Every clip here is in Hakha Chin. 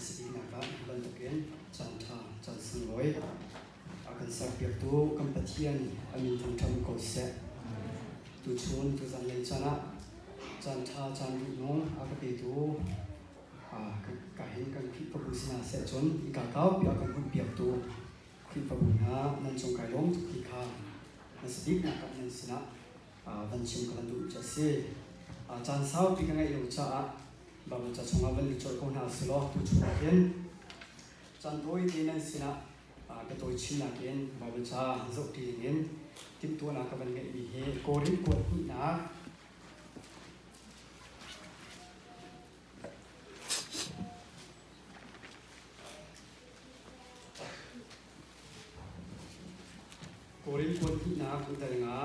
Hmasabiknak ah hi bantukin caanṭha caan sunglawi a kan serpiaktu kan Pathian a min thangṭhat ko seh. Tuchun tuzan lei caan ah caanṭha caan duhnung a ka petu ka hin kan Khrihfabu sinah seh cun hika kaupi a kan hunpiaktu Khrihfabu hna nan cung kai lawm tuk ti kha hmasabiknak ah nan sinah van chim ka van duh cu a si. Caan saupi ka ngeih lo caah Baibal ca chungah van lut colh ko hna silaw tuchun ah hin caan tawite nan sinah ka tawi chinnak in Baibal ca zohṭi dingin timhtuahnak ka van ngeihmi hi Korin kuat hnihnak Korin kuat hnihnak dal nga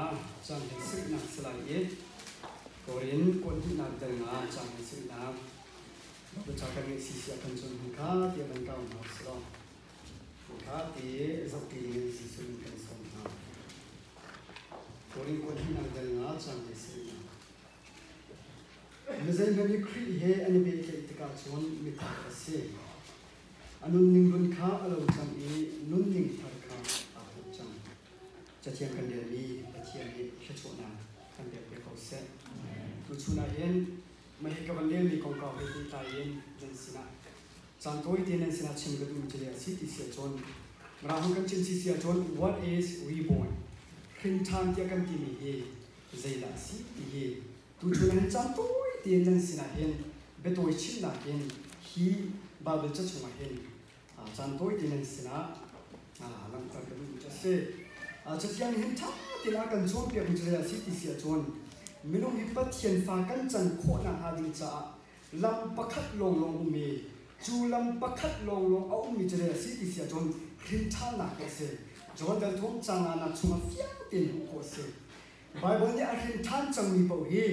cang hin sirhnak si lai i Korin kuat hnihnak dal nga cang hin sirhnak Baca kan ngeih si si ah kan cun hun kha ti van kau hna si law hun kha ti zoh ti ding in Jesuh in kan sawm hna. Korin kuat hnihnak dal nga cang hin sirhnak. Mizeihmanh nih Khrih he an i pehtlaih tikah cun mithar a si. A nunning run kha a lo cang i nunning thar kha aa thawk cang. Cathiang kan relmi Pathian nih thluachuahnak kan pek ve ko seh. Tuchun ah hin mah hi ka van relmi kongkau he pehtlai in nan sinah caan tawite nan sinah chim ka duhmi cu a si ti si ahcun Mirang kan chim si si ahcun what is reborn? Hrin ṭhan tiah kan timi hi zeidah a si ti hi tuchun ah hin caan tawi tein nan sinah hin biatawi chimnak in hi Baibal ca chungah hin caan tawi te nan sinah langhter ka duhmi cu a si. Cathiang nih hin ṭha tein a kan cawnpiakmi cu zeidah a si ti si ahcun minung hi Pathian fa kan can khawh nakhnga ding caah lam pakhat lawnglawng um i cu lam pakhat lawnglawng a ummi cu zei a si ti si ahcun hrinṭhannak hi a si. John dal thum caang nak chungah fiang tein hmuh khawh a si. Baibal nih a hrin ṭhan cangmi paoh hi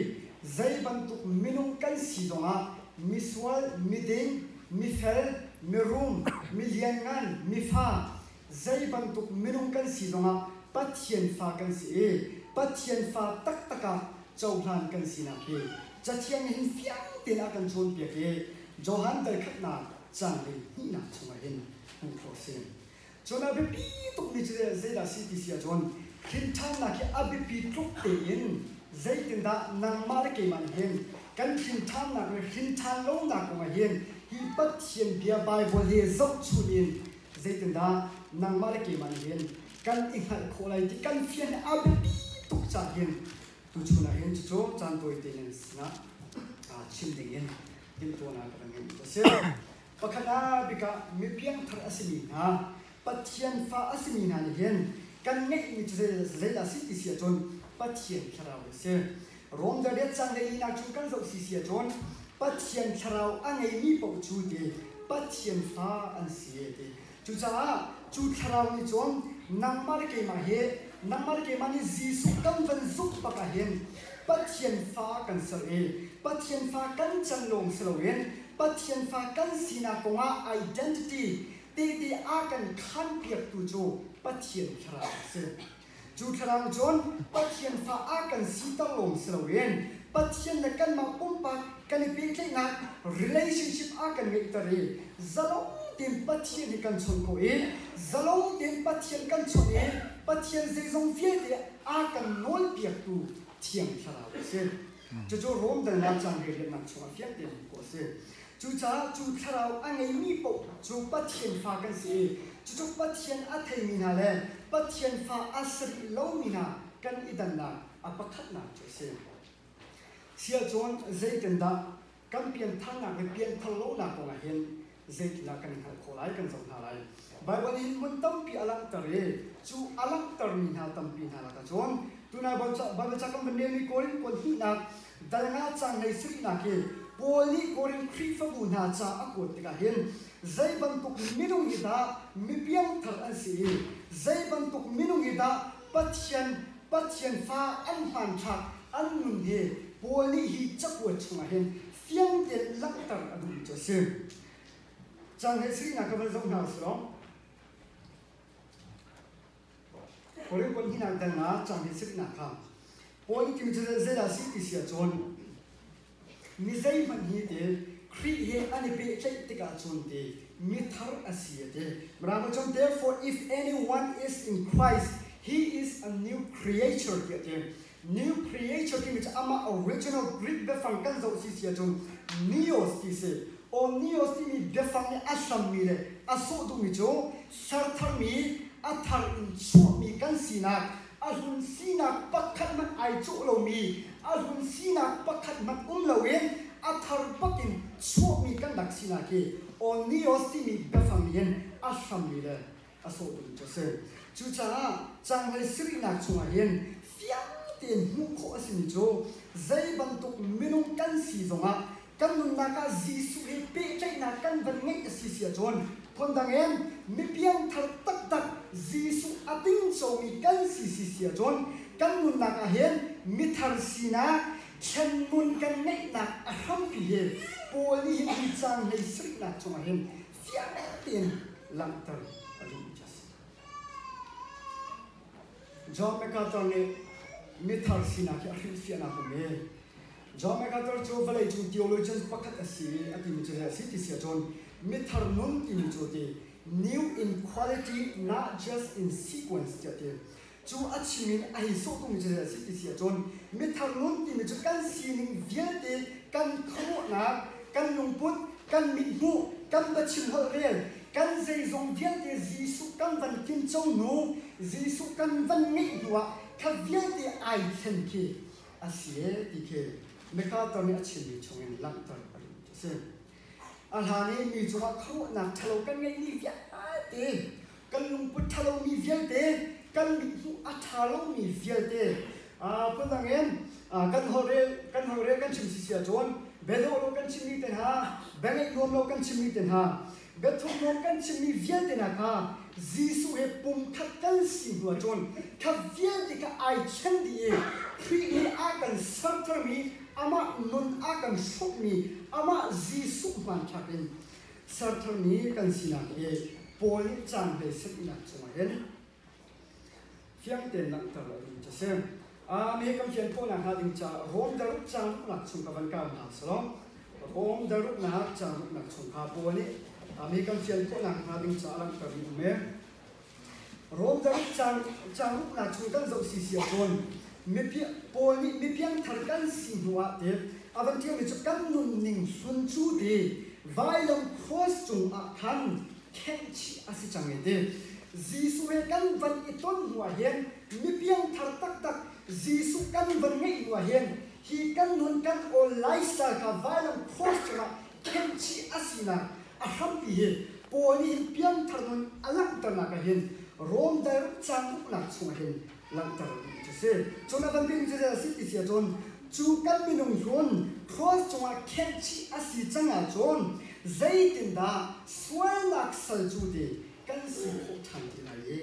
zei bantuk minung kan si zongah misual, miding, mifel, mirum, milianngan, mifa, zei bantuk minung kan si zongah Pathian fa kan si i Pathian fa taktak ah cohlan kan sinak hi Cathiang nih hin fiang tein a kan cawnpiak i Johan dal khatnak caang lei hnihnak chungah hin hmuh khawh a si. Cun a biapi tukmi cu zeidah si ti si ahcun hrinṭhannak hi a biapi tluk tein zeitindah nangmah le keimah nih hin kan hrinṭhannak le hrinṭhan lonak kong ah hin hi Pathian bia Baibal hi zohchun in zeitindah nangmah le keimah nih hin kan i hngalh khawh lai ti kan fian hi a biapi tuk caah hin tuchun ah hin cucu caan tawite nan sinah chim dingin timhtuahnak ka van ngeih cu a si. Pakhat ah bikah mi piangthar a simi hna, Pathian fa a simi hna nih hin kan ngeihmi cu zeidah a si ti si ahcun Pathian thlarau a si. Rom dariat cang le linak chung kan zoh si si ahcun Pathian thlarau a ngeimi paoh cu ti Pathian fa an si ti. Cucaah cu thlarau nih cun nangmah le keimah hi nangmah le keimah nih Jesuh kan van zumh bak ah hin Pathian fa kan ser i Pathian fa kan can lawng si loin Pathian fa kan sinak kongah identity tehte a kan khanpiaktu cu Pathian thlarau a si. Cu thlarau cun Pathian fa a kan siter lawng si loin Pathian le kanmah pumpak kan i pehtlaihnak relationship a kan ngeihter i zalong tein Pathian hi kan chawnh khawh i zalong tein Pathian kan chawnh i Pathian zeizong vialte a kan nawlpiaktu Thiang Thlarau a si. Cucu Rom dalnak caan riannak chungah fiang tein hmuh khawh a si. Cucaah cu thlarau a ngeimi paoh cu Pathian fa kan si i cucu Pathian a theimi hna le Pathian fa a si rih lomi hna kan i dannak a pakhatnak cu a si. Siahcun zeitindah kan piantharnak le pianthar lonak kongah hin zeitindah kan i hngalh khawh lai kan zoh hna lai. Baibal nih hin hmun tampi a langhter i cu a langhtermi hna tampi hna lakah cun tunai Baibal ca kan van relmi Korin kual hnihnak dal nga cang hlei sarihnak hi Paul nih Korin Khrihfabu hna ca a kuat tikah hin zei bantuk minung hi dah mipiangthar an si i zei bantuk minung hi dah Pathian Pathian fa an hmanthlak an nun hi Paul nih hi cakuat chungah hin fiang tein langhter a duhmi cu a si. Cang he sinak ka van zoh hna usih law Korin kuan hinak dal nga cang he sinak kha Paul nih timi cu zeidah si ti si ahcun mi zeihmanh hi te Khrih he an an i pehtlaih tikah cun ti mithar a si a ti. Mirang cun, "Therefore, if anyone is in Christ, he is a new creature," tiah a ti. New creature timi cu amah original Greek biafang kan zoh si si ahcun neos ti si. O neos timi biafang nih a hrammi le a sawh duhmi cu sertharmi, a thar in chuahmi kan sinak, a hlun sinak pakhat hmanh ai cawh lomi, a hlun sinak pakhat hmanh um loin a thar bakin chuahmi kan rak sinak hi o neos timi biafang nih hin a hrammi le a sawh duhmi cu a si. Cucaah canghmei sarihnak chungah hin fiang tein hmuh khawh a simi cu zei bantuk minung kan si zongah kan nunnak ah Jesuh he pehtlaihnak kan van ngeih a si si ahcun, phundang in mipiangthar taktak Jesuh a tingcomi kan si si si ahcun, kan nunnak ah hin mithar sinak thlen nun kan ngeihnak a hrampi hi Paul nih hin hi canghmei sarihnak chungah hin fiang tein langhter a duhmi cu a si. John MacArthur nih mithar sinak hi a hrilhfiahnak um i John MacArthur cu vawleicung theologian pakhat a si i a timi cu zei a si ti si ahcun, mithar nun timi cu ti new in quality, not just in sequence tiah ti. Cu a chim in a hei sawh tungmi cu zei a si ti si ahcun, mithar nun timi cu kan sining vialte, kan khuaruahnak, kan lungput, kan mithmuh, kan biachim holhrel, kan zeizong vialte Jesuh kan van tinco hnu, Jesuh kan van ngeih hnu ah kha vialte ai thlen khi a si e ti khi MacArthur nih a chimmi chungin langhter a duh cu a si. A hlan i mi cungah khuaruahnak ṭhalo kan ngeihmi vialte, kan lungput ṭhalomi vialte, kan mithmuh a ṭha lomi vialte, phundang in kan holhrel kan holhrel kan chim sisi ahcun biadawh lo kan chimmi te hna, biangeih nuam lo kan chimmi te hna, biathuk nuam kan chimmi vialte hna kha Jesuh he pumkhat kan si hnu ahcun kha vialte kha ai thlen dih i Khrih nih a kan sertermi, amah nun a kan hrawmhmi, amah Jesuh hmanthlak in sertharmi kan sinak hi Paul nih caan hlei sitnak cungah hin fiang tein langhter a duh cu a si. Mi kan fian khawhnak hnga ding caah Rom daruk caang ruknak chung ka van kau hna selaw, Rom daruknak caang ruknak chung kha Paul nih mi kan fian khawhnak hnga ding caah langhter mi um e. Rom daruk caang caang ruknak chung kan zoh si si ahcun Paul nih mipiangthar kan si hnu ah te a van ṭialmi cu kan nunning hlun cu ti vailam cross cungah khan khenhchih a si cang i ti. Jesuh he kan van i ton hnu ah hin mipiangthar taktak Jesuh kan van ngeih hnu ah hin hi kan nun, kan all lifestyle kha vailam cross cungah khenhchih a sinak a hrampi hi Paul nih hin piangthar nun a langhternak ah hin Rom daruk caang uknak chungah hin langhter a duh cu si. Cun a van bik cu zei a si ti si ahcun, cu kan minung hlun cross cungah khenhchih a si cang ahcun zeitindah sualnak sal cu ti kan si khawh ṭhan ti lai i?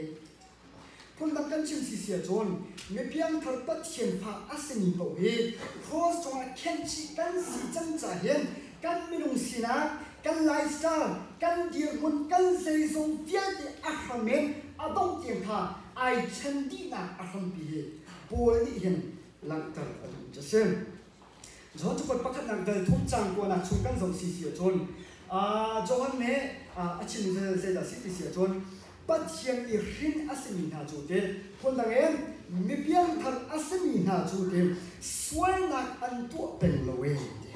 Phundang kan chim si si ahcun mipiangthar Pathian fa a simi paoh hi cross cungah khenhchih kan si cang ca hin kan minung sinak, kan lifestyle, kan dirhmun, kan zeizong vialte a hram in a dongh tiang kha ai thlen dihnak a hrampi hi Paul nih hin langhter a duh cu a si. John cakuat pakhatnak dal thum caang kuanak chung kan zoh si si ahcun Johan nih a chimmi zeidah si ti si ahcun, Pathian i hrin a simi hna cu ti, phundang in mipiangthar a simi hna cu ti, sualnak an tuah peng lo e ti.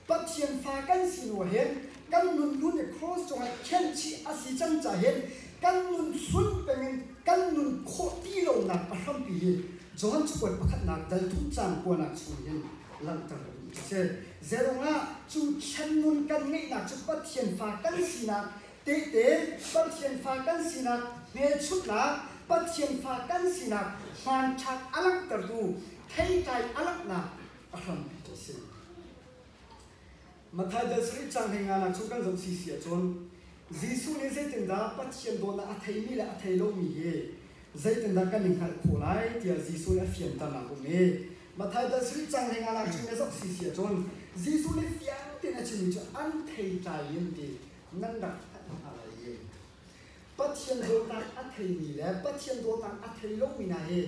Pathian fa kan si hnu hin kan nun nun i cross cungah khenhchih a si cang ca hin kan nun hlun pengin kan nun khawh ti lonak a hrampi hi John cakuat pakhatnak dal thum caang kuanak chung hin langhter a duh cu si. Zeirungah cu thlen nun kan ngeihnak cu Pathian fa kan sinak tehte, Pathian fa kan sinak hmelchunhnak, Pathian fa kan sinak hmanthlak a langhtertu theitlai a langhnak a hrampi cu a si. Matthai dal sarih caang hlei nga nak chung kan zoh si si ahcun Jesuh nih zeitindah Pathian dawtnak a theimi le a thei lomi hi zeitindah kan i hngalh khawh lai tiah Jesuh nih a fianternak um i Matthai dal sarih caang hlei nga nak chung na zoh si si ahcun Jesuh nih fiang tein a chimmi cu an theitlai in ti nan rak hngalh hna lai i Pathian dawtnak a theimi le Pathian dawtnak a thei lomi hna hi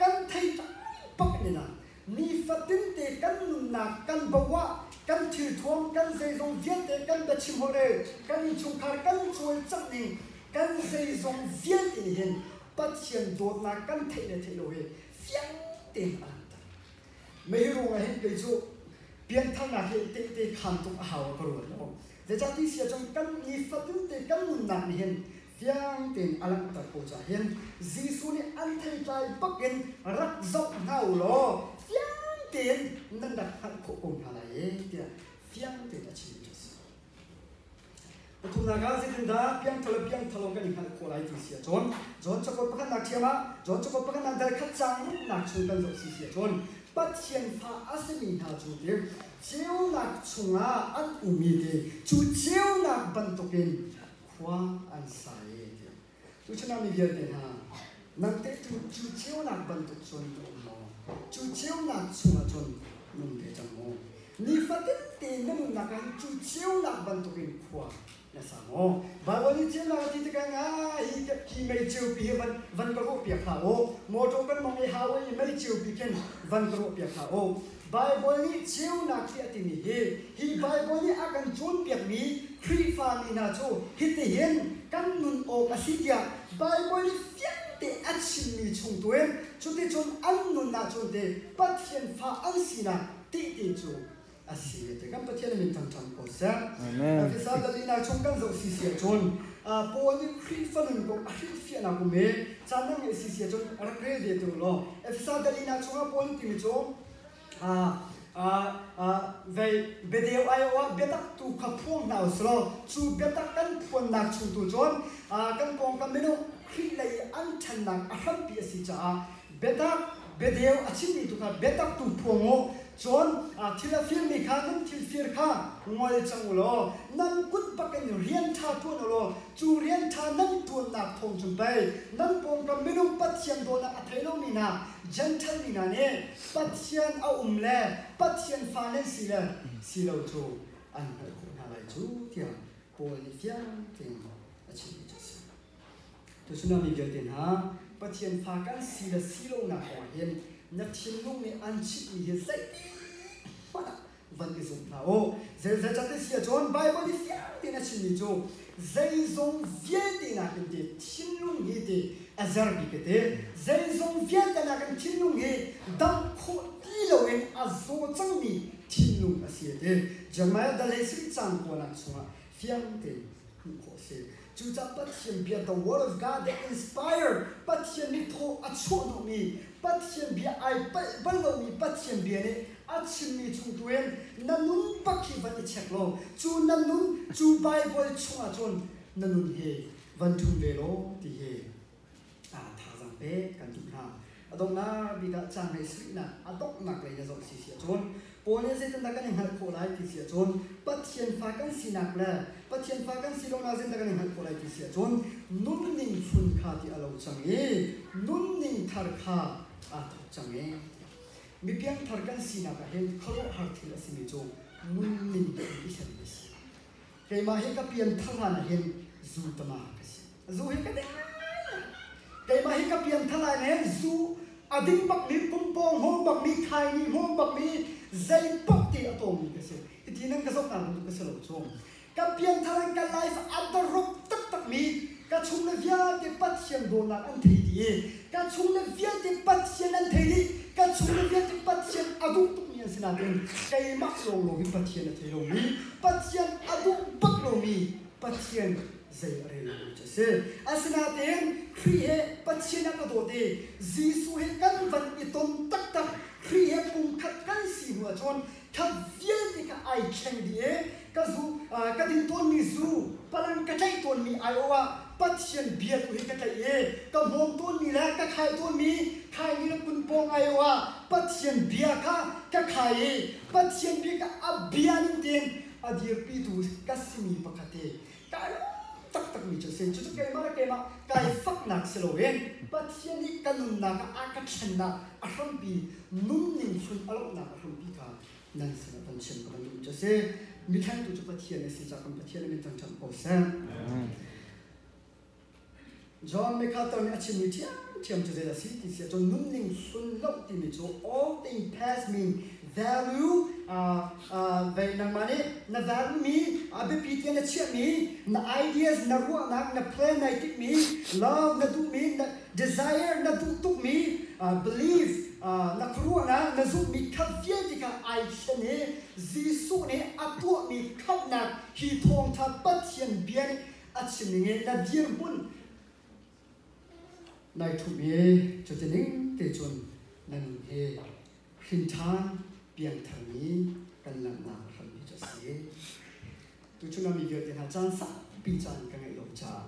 kan theitlai bak in ah nifatinte kan nunnak kan bo ah. Kan thilthuam, kan zeizong vialte, kan biachim holhrel, kan innchungkhar kan cawlcangh ning, kan zeizong vialte nih hin Pathian dawtnak kan theih le theih lo hi fiang tein a langhter. Mei ruangah hin kei cu piantharnak hi tehte khaan tuk a hau ka ruat lo. Zeicah ti si ahcun kan nifatin te kan nunnak nih hin fiang tein a langhter ko caah hin Jesuh nih an theitlai bak in rak zoh hna u law fiang tein nan rak hngalh khawh ko hna lai e tiah fiang tein a chim a si. Pathumnak ah zeitindah piangthar le piangthar lo kan i hngalh khawh lai ti si ahcun John cakuat pakhatnak ṭhiam ah John cakuat pakhatnak dal khat caang ruknak chung kan zoh si si ahcun Pathian fa a simi hna cu ti ceunak chungah an ummi ti cu ceunak bantukin khua an sa e ti. Tuchun ah mi vialte hna nang teh cu cu ceunak bantuk cun na um maw? Cu ceunak chungah cun nung ve cang maw? Nifatin tein na nunnak ah hin cu ceunak bantukin khua na sa maw? Baibal nih ceunak a ti tikah nga hi hi mei ceupi hi van van ka ruah piak hlah u. Motor kan mong i hau i mei ceupi khin van ka ruah piak hlah u. Baibal nih ceunak ti a timi hi hi Baibal nih a kan cawnpiakmi Khrihfa mi hna cu hitihin kan nun awk a si tiah Baibal nih fiangte a chimmi chung tu in cuticun an nun ahcun te Pathian fa an sinak tehte cu a si ti kan Pathian min thangṭhat ko seh. Amen. Efesa dalina chung kan zoh si si ahcun Paul nih Khrihfa nun kong a hrilhfiahnak um i caan dang i si si ahcun rak rel ve tu law Efesa dalina chungah Paul nih timi cu vei biadeu ai ah biatak tu kha phuang hna usulaw cu biatak kan phuannak chung tu cun kan pawngkam minung Khrih lei an ṭhannak a hrampi a si caah biatak biadeu a chimmi tu kha biatak tu phuang u. Cun thil a firmi kha nan thil fir kha ngol cang u law nan kut bakin rian ṭha ṭuan u law cu rian ṭha nan ṭuannak thawng cun pei nan pawngkam minung Pathian dawtnak a thei lomi hna Gentile mi hna nih Pathian a um le Pathian fa nan si le si lo cu an hngalh khawh hna lai cu tiah Paul nih fiang tein a chimmi cu a si. Tuchun ah mi vialte hna Pathian fa kan si le si lonak kong ah hin na thinlung nih an chimhmi hi zeihmanh ah van i zum hlah u. Zeicahtiah si ahcun Baibal nih fiang tein a chimmi cu zeizong vialte nakin ti thinlung hi ti a zer bik te zeizong vialte nakin thinlung hi damh khawh ti loin a zaw cangmi thinlung a si ti Jeremiah dal hei sing cang kuanak chungah fiang tein hmuh khawh a si. Cucaah Pathian bia, the word of God that inspired, Pathian nih thaw a chuah duhmi, Pathian bia ai palh bal lomi Pathian bia nih a chimmi chung tu in na nun bak hi van i check law cu na nun cu Bible chungah cun na nun hi van ṭhum ve law ti hi thazaang pek kan duh hna. A donghnak bik ah caan hei sarihnak a donghnak lei na zoh si si ahcun Paul nih zeitindah kan i hngalh khawh lai ti si ahcun Pathian fa kan sinak le Pathian fa kan si lonak zeitindah kan i hngalh khawh lai ti si ahcun nunning phun kha ti a lo cang i nunning thar kha aa thawk cang i mi piangthar kan sinak ah hin khuaruahhar thil a simi cu nunning phun i thlen a si. Keimah hi ka pianthar hlan ah hin zu tama ka si. Zu hi ka ding. Keimah hi ka pianthar hlan hin zu a ding bakmi, pumpawng hmawm bakmi, khaini hmawm bakmi, zei paoh ti a tawngmi ka si. Hiti nan ka zoh hna bantuk ka si lo chung. Ka pianthar in ka life a daruk taktakmi ka chung le vialte Pathian dawtnak an thei dih i ka chung le vialte Pathian an thei dih ka chung le vialte Pathian a duh tukmi an si nain keimah lawnglawng hi Pathian a thei lomi Pathian a duh bak lomi Pathian zei a rel lomi cu a si. Asinain Khrih he Pathian a ka dawt i Jesuh he kan van i ton taktak Khrih he pumkhat kan si hnu ahcun kha vialte kha ai thleng dih i ka zu ka din tawnmi zu palang ka tlaih tawnmi aiawh ah Pathian bia tu hi ka tlaih i ka hmawm tawnmi le ka khai tawnmi khaini le kunpawng aiawh ah Pathian bia kha ka khai i Pathian bia kha a bia ning tein a dirpitu ka simi pakhat hi kai taktakmi cu a si. Cucu keimah le keimah kai faknak si loin Pathian nih ka nunnak ah a ka thlennak a hrampi nunning hlun a lohnak a hrampi kha nan sinah kan chim ka van duh cu a si. Mithlengtu cu Pathian a si caah kan Pathian min thangṭhat ko seh. John MacArthur nih a chimmi ṭhiamṭhiam. Ṭhiamṭhiam cu zei a si ti si ahcun nunning hlun loh timi cu all thing past mean value vei nangmah nih na value mi a biapi tiah na chiahmi, na ideas, na ruahnak, na plan nai timhmi, love na duhmi, na desire na duh tukmi, belief na khuaruahnak, na zumhmi kha vialte kha ai thlen i Jesuh nih a tuahmi khamhnak hi thawngṭha Pathian bia nih a chim ning in na dirhmun nai ṭhumh i cuti ning te cun na nun hi hrinṭhan piangtharmi kan langhnak hrampi cu a si. Tuchun ah mi vialte hna caan saupi caan ka ngeih lo caah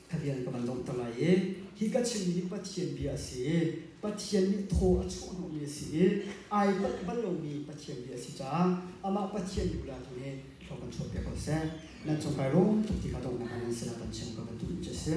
ka rian ka van donghter lai i hi ka chimmi hi Pathian bia a si i Pathian nih thaw a chuahhnawhmi a si i ai palh bal lomi Pathian bia a si caah amah Pathian lila tu nih thlua kan chuahpiak ko seh. Nan cung kai lawm tuk ti kha donghnak ah nan sinah kan chim ka van duhmi cu a si.